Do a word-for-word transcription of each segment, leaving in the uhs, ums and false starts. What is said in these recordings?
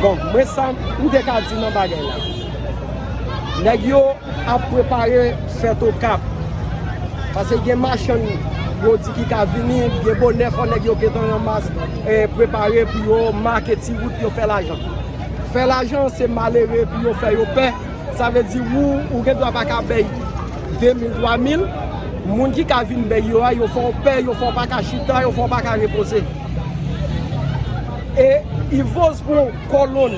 Bon, mwen sa m te ka di nan bagay la. Nèg yo ap prepare fèt Okap. Paske gen machann yo di ki ka vini, gen bonè fò nèg yo gentan ranmas, eh, prepare pou yo make ti wout, yo fè lajan. Fè lajan se malere pou yo fè yo pè. Sa vle di ou, ou gen dwa pa ka bay de mil, twa mil. Moun ki ka vin bay yo a, yo fè w pè, yo fè w pa ka chita, yo fè w pa ka repoze. E Ivoz pran kolonn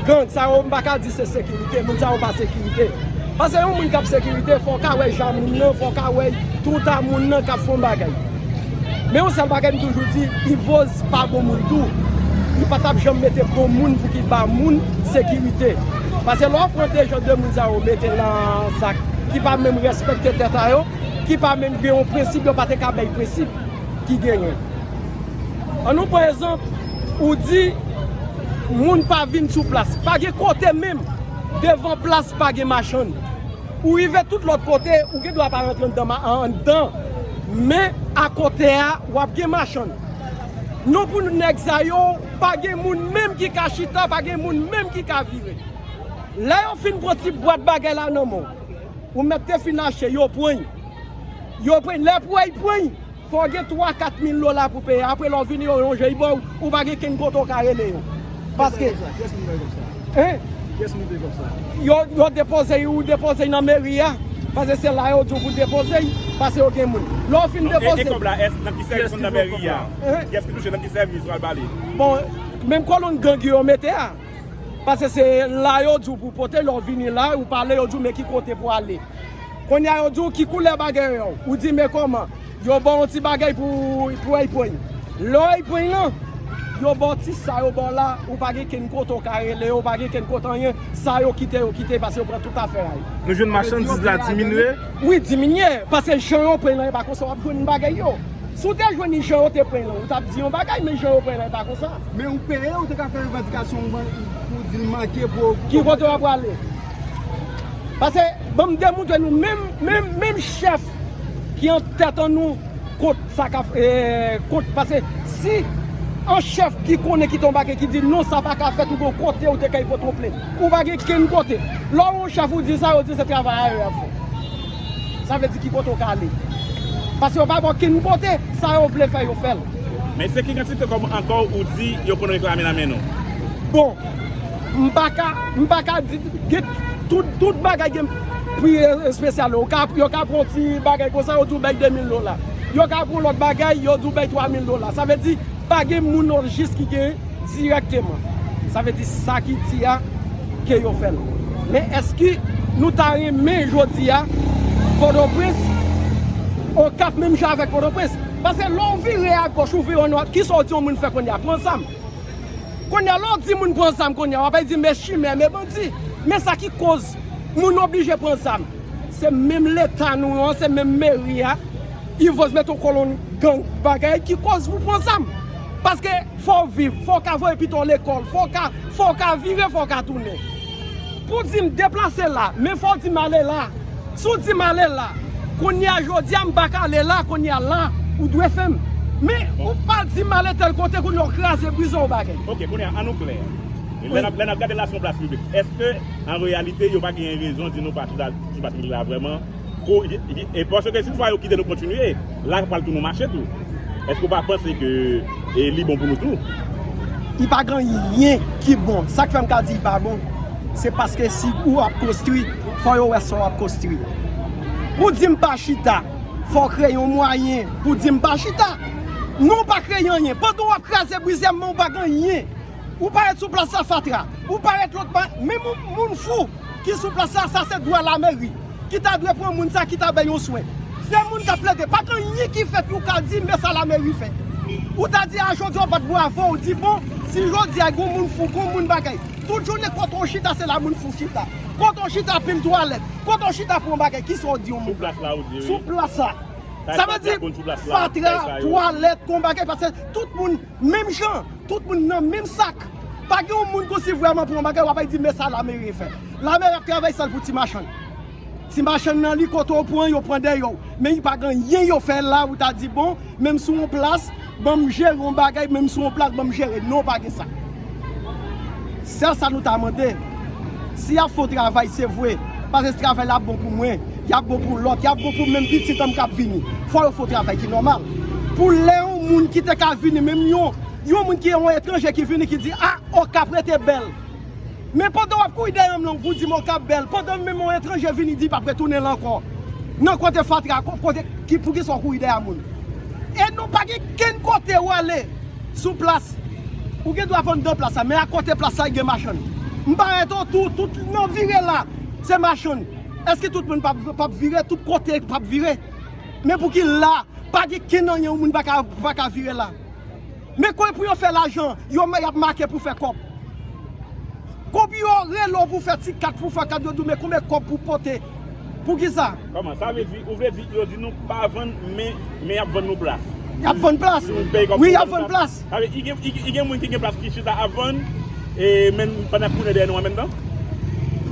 gang, sa yo m pa ka di se sekirite, moun sa yo pa sekirite. Paske yon moun k ap sekirite, fò w ka wè jan moun nan, fò w ka wè tout a moun nan k ap fè yon bagay. Men yon sèl bagay m toujou di, Ivoz pa bon moun tou. Li pa t ap janm mete bon moun pou ki ba moun sekirite. Paske lè w pran de jan de moun sa yo mete nan sak, ki pa menm respekte tèt a yo, ki pa menm gen yon prensip, yo pa te ka bay prensip ki genyen. An nou pran egzanp, ou di moun pa vin sou plas. Pa gen kote menm, devan plas pa gen machann. Ou rive tout lòt kote, ou gen dwa pa rantre anndan, ma- anndan, men akote a, w ap gen machann. Non pou nèg sa yo, pa gen moun menm ki ka chita, pa gen moun menm ki ka vire. Lè yo fin pran ti bwat bagay la nan men w, ou mèt te fin achte, yo pran l. Yo pran l. Lè pou y pran l, fò w gen twa, kat mil dola pou peye. Apre lè w vini, yo yon jan y ba w, ou pa gen kenn kote w ka rele yo. Paske Kiyès moun bay kòb sa? Hein? Kiyès moun bay kòb sa? Yo, yo depoze y, ou depoze y nan meri a. Paske se la yo di w pou depoze y, paske yo gen moun. Lè w fin depoze y. E kòb la, nan ki sèvis moun nan meri a? Hein? Kiyès ki touche, nan ki sèvis w al ba li? Bon, menm kolonn gang yo mete a. Paske se la yo di w pou pote, lè w vini la, ou pale, yo di w men ki kote pou ale. Kounye a yo di w ki koulè bagay yo. Ou di men kòman? Yo ba w yon ti bagay pou, pou w pran. Lè w pran lan, yo ba w ti sa yo ba w la, ou pa gen kenn kote w ka rele yo, ou pa gen kenn kote anyen. Sa yo kite, yo kite, paske yo pran tout afè a yo. Nou jwenn machandiz la diminye? Wi, diminye, paske jan yo pran lan, e pa konsa w ap jwenn bagay yo. Si w te jwenn li jan yo te pran lan, ou t ap di yon bagay, men jan yo pran lan, e pa konsa. Men ou peye, ou te ka fè revandikasyon ou pou di l manke pou. Ki kote w ap prale? Paske, ban m demontre nou, menm, menm, menm chèf ki an tèt an nou, kont sa ka, eh, kont, paske si an chèf ki konnen ki te yon bagay ki di non, sa pa ka fèt, ou gon kote ou te kay pote yon plent. Ou pa gen kenn kote. Lè w yon chèf ou di sa, yo di se travay a yo y ap fè. Sa vle di ki kote w ka ale. Paske yo pa ba w kenn kote, sa yo vle fè, yo fè l. Men se ki kantite kòb ankò ou di yo konn reklame nan men nou? Bon, m pa ka, m pa ka di, gen tout, tout bagay gen pri espesyal. Yo ka, yo ka pran yon ti bagay konsa, yo di w bay de mil dola. Yo ka pran lòt bagay, yo di w bay twa mil dola. Sa vle di, pa gen moun o jis ki gen dirèkteman. Sa vle di sa ki di a ke yo fè l. Men èske nou ta renmen jodi a Pòtoprens, Okap menm jan avèk Pòtoprens? Paske lè w vire agòch, ou vire annwat, kisa w di yon moun fè kounye a? Pran zam. Kounye a, lè w di moun pran zam kounye a, w ap di men chimè, men bandi. Men sa ki koz moun oblije pran zam. Se menm leta nou an, se menm meri a, Ivoz mete yon kolonn gang bagay ki koz pou pran zam. Paske fò w viv, fò w ka voye pitit w lekòl, fò w ka, fò w ka vire, fò w ka tounen. Pou di m deplase la, men fò w di m ale la. Si w di m ale la, kounye a jodi a m pa ka ale la, kounye a la, ou dwe fè m. Men ou pa di m ale tèl kote, kounye a w kraze brize yon bagay. Ok, kounye a, an nou klè. Lè n ap, lè n ap gade la se yon plas piblik, èske an reyalite yo pa genyen rezon di nou pa chita, chita piblik la vrèman? Ko-, e, e, e paske si toutfwa yo kite nou kontinye, la pral tou nou mache tou. Èske w pa panse ke, e, li bon pou nou tou? Li pa gen anyen ki bon. Sa k fè m ka di li pa bon, se paske si ou ap konstwi, fò yo wè sa w ap konstwi. Pou di m pa chita, fò w kreye yon mwayen pou di m pa chita. Non, w pa kreye anyen. Pandan w ap kraze brize, men w pa gen anyen. Ou parèt sou plas la fatra. Ou parèt lòt pa, menm moun, moun fou ki sou plas la, sa se dwa lameri ki ta dwe pran moun sa ki ta bay yon swen. Se moun k ap plede. Pa gen anyen ki fèt ou ka di men sa lameri fè. Ou ta di a jodi a w bat bravo, ou di bon, si jodi a gon moun fou, gon moun bagay. Tout jounen kote w chita se la moun fou chita. Kote w chita pil twalèt. Kote w chita pran bagay, kisa w di yon moun? Sou plas la ou di wi. Sou plas la. Sa vle di fatra, twalèt, gon bagay, paske tout moun menm jan, tout moun nan menm sak. Pa gen yon moun konsi vrèman pran yon bagay, w ap di men sa lameri fè. Lameri ap travay sèl pou ti machann. Ti machann nan li kote w pran, yo pran dèyè w. Men li pa gen anyen yo fè la, ou ta di bon, menm sou yon plas, ban m jere yon bagay, menm sou yon plas, ban m jere. Non, pa gen sa. Sèl sa nou ta mande, si y ap fè yon travay, se vre, paske travay la ap bon pou mwen, y ap bon pou lòt, y ap bon pou menm pitit an m k ap vini. Fò yo fè yon travay ki nòmal. Pou lè yon moun ki te ka vini, menm yon, yon moun ki yon etranje ki vini, ki di, a, Okap rete bèl. Men pandan w ap kouri dèyè m lan, ou di m Okap bèl, pandan menm yon etranje vini di p ap retounen la ankò. Nan kote fatra, kote ki, poukisa w kouri dèyè moun? E nou pa gen kenn kote w ale sou plas. Ou gen dwa vann nan plas la, men akote plas la, gen machann. M parèt otou, tout nan vire la, se machann. Èske tout moun p ap, p ap vire? Tout kote p ap vire. Men pouki la, pa gen kenn anyen, yon moun pa ka, pa ka vire la. Men kòb pou yo fè lajan, yo, y ap make pou fè kòb. Kòb yo rele w pou fè ti kat, pou fè kat, yo di w, men konbyen kòb pou pote? Poukisa? Kòman? Sa vle di, ou vle di, yo di nou pa vann, men, men y ap vann nou plas. Y ap vann plas. Wi, y ap vann plas. Sa vle di, gen, gen, gen moun ki gen plas ki chita ap vann, e men pandan kounye dèyè nou an menm tan?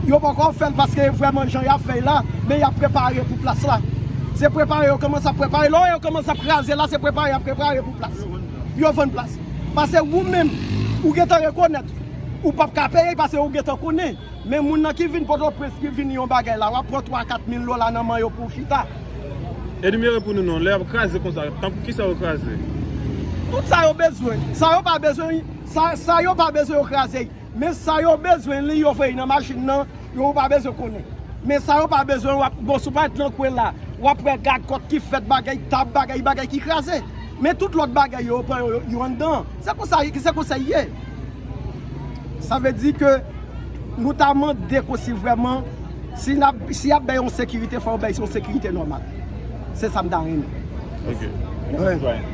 Yo poko fè l paske vrèman jan y ap fè l la, men y ap prepare pou plas la. Se prepare yo kòmanse ap prepare. Lè yo kòmanse ap kraze la, se prepare y ap prepare pou plas. Yo vann plas. Paske ou menm, ou gentan rekonèt, ou p ap ka peye paske ou gentan konnen. Men moun nan ki vin Pòtoprens, ki vin yon bagay la, w ap pran twa, kat mil dola nan men yo pou w chita. Enimere pou nou non, lè y ap kraze konsa, tankou kisa yo kraze? Tout sa yo bezwen. Sa yo pa bezwen, sa, sa yo pa bezwen yo kraze. Men sa yo bezwen li, yo voye nan machin nan, yo pa bezwen konnen. Men sa yo pa bezwen, w ap, bon, si w pa t nan kwen la, w ap wè gagòt ki fèt, bagay tab, bagay, bagay ki kraze. Men tout lòt bagay yo, yo pran yo, yo, yo anndan. Se konsa, se konsa l ye. Sa vle di ke nou ta mande konsi vrèman, si n ap, si y ap bay yon sekirite, fò yo bay yon sekirite nòmal. Se sa m ta renmen. Ok. Mèsi, sitwayen.